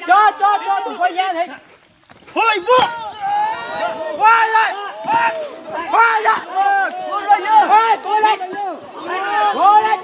Cho, cho, cho tụi con dán đi. Thôi, vua. Thôi lại. Thôi lại. Thôi, thôi lại. Thôi lại.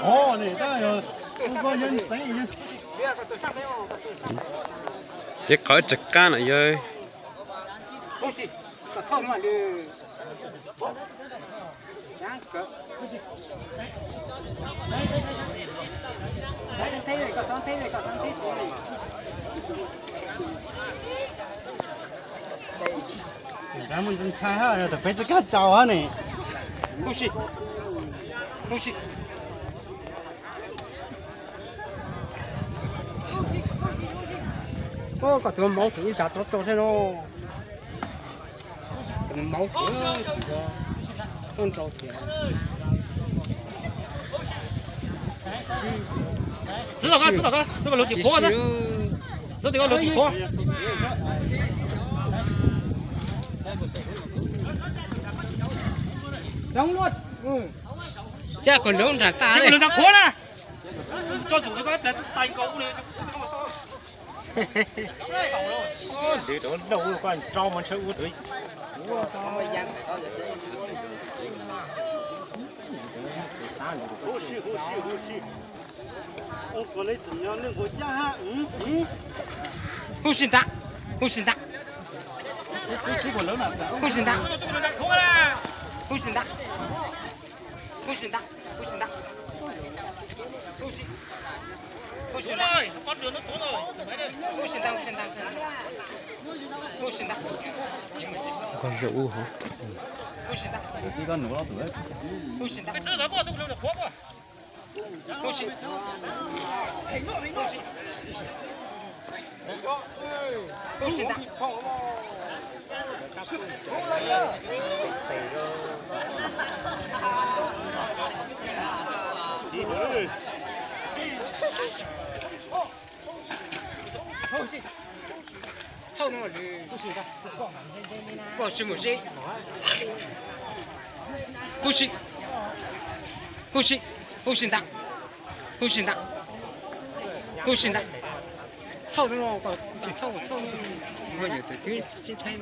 Qhov txwv nws. Ces qhov tsis qab no yog. Ntshai ntshai, yog tias peb tsis kaj tsaus hab ne. Koj tus maub tseem ib sab tod rau sab no. Tus maub tseem tod nrau tias. Txwv tom koj, txwv tom koj, txwv kom luv tim qhuav na. Txwv tim koj luv tim qhuav. Caj kom luv nram tas, luv nram qhuav na. Tso tsum rau koj tais nkaus ua li. Ntws rau lauj, koj tso mas ntshe ua rau. Hub si nta, hub si nta, hub si nta, hub si nta, hub si nta, hub si nta, hub si nta, hub si nta, hub si nta, hub si nta, hub si nta, hub si nta, hub si nta, hub si nta. Hub si nta. Txhawj no, koj tsis mus seb. Hub si, hub si, hub si nta, hub si nta, hub si nta, txhawj no, txhawj, txhawj, txhawj, tsis ntshai.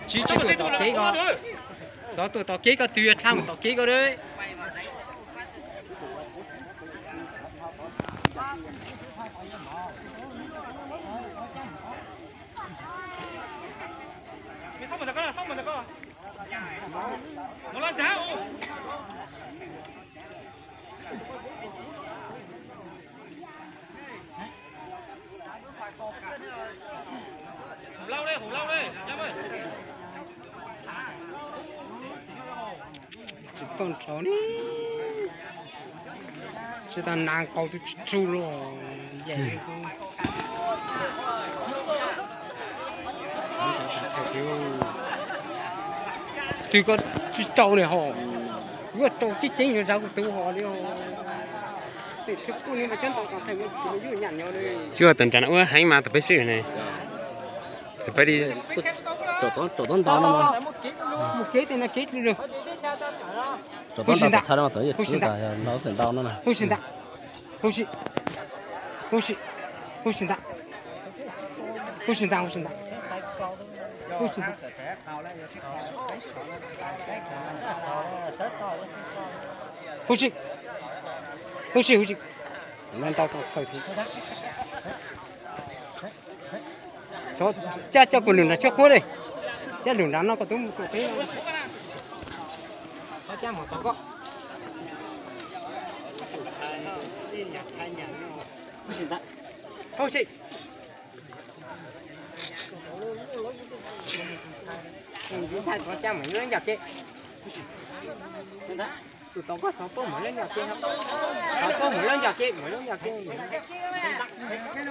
Tsib, tsib tuaj tom kev ko, xov tuaj tom kev ko, twb yuav dlha mus tom kev ko lawm. Tsis tau nrho ne, tsis tau nas nkaus tus tsis tsu los. Twb koj tsis tau ne ho, yuav rau tib ceeb yuav zas kuv tus ho li. Tsis tau nrho ua heev mas tau peb swb ne. Peb li, mus kev tej no kev li lawm. Hub si nta, hub si nta, hub si nta, hub si, hub si, hub si nta, hub si nta, hub si nta, hub si nta, hub si, hub si, hub si. Cab coj kuv lwm nram tshuab qhuab li. Cab lwm nram no koj twb mus tus qib. Cab mus tau koj. Hub si. Tus tod koj txhob poob mus lawv ncauj ke, txhob poob mus lawv ncauj ke, mus lawv ncauj ke.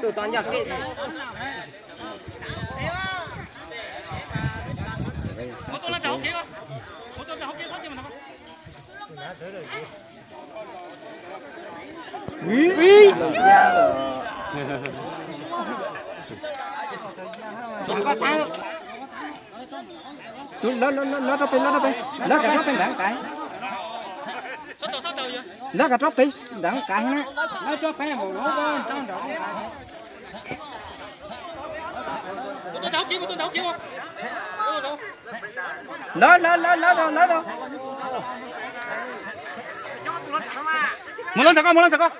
Tus tod ncauj ke. Lawv, lawv, lawv, lawv rau pem, lawv rau pem, lawv kav rau pem nrad qais. Lawv kav rau pem nrad qais na. Lawv, lawv, lawv, lawv rau, lawv rau. Mus lawv ntawm koj, mus lawv ntawm koj.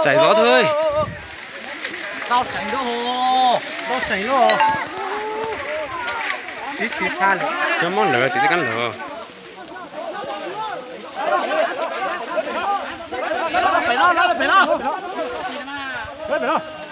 Tsaim zov twg. Tau seem lub, tau seem lub. Sib tsis tshaj lawm. Cov mob lawm, tim teb kab lawm. Pem no, pem no.